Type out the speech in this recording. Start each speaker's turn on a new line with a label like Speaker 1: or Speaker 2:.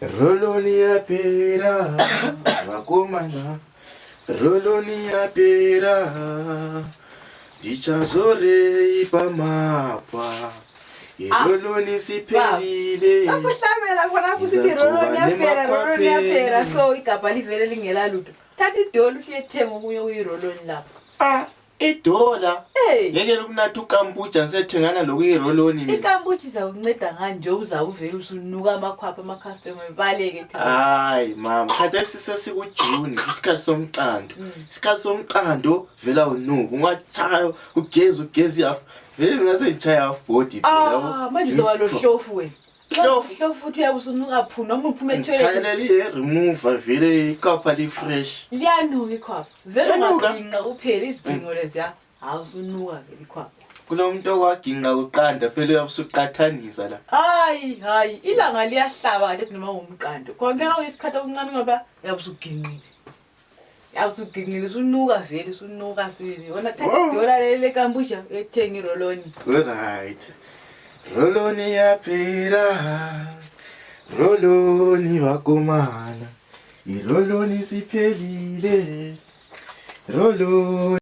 Speaker 1: Roloni ya pera vakomana, roloni ya pera ndichazorei pamapa, iroloni siphelile.
Speaker 2: Akuhlabela khona kusithi roloni yaphela so igabha livele lingela lutho. Thatha idolo uyethenga okunye kuyiroloni lapha.
Speaker 1: Idola ngeke lokunatha ukambuja ngisethengana lokuyiroloni mina.
Speaker 2: Ikambuja izawunceda ngani nje uzawuvela usunuka amakhwapha ama-customer baleke.
Speaker 1: Hayi mama, khathesi sesikujuni isikhathi somqando. Isikhathi somqando vela unuka ungatshaya ugezi yafu. Vele ngase ngitshaya half body phela.
Speaker 2: Manje uzoba lo hlofu wena. Hlofu futhi uyabusunuka phu noma uphume etoilet.
Speaker 1: Ngitshayela remove vele ikapha li fresh.
Speaker 2: Liyanuka ikhwapha. Vele ungaginqa kuphela izidingo leziya. Awusunuka vele ikhwapha.
Speaker 1: Kulomuntu okwaginqa uqanda phela uyabusuqathanisa la.
Speaker 2: Hayi ilanga liyahlaba kade sinoma umqando. Konke isikhathi okuncane ngoba uyabusuginqile. Awusuginqile usunuka vele usunuka sini. Wona thatha idola lele kambuja ethenga iroloni.
Speaker 1: Alright. Roloni ya pera, roloni vakomana, iroloni siphelile, roloni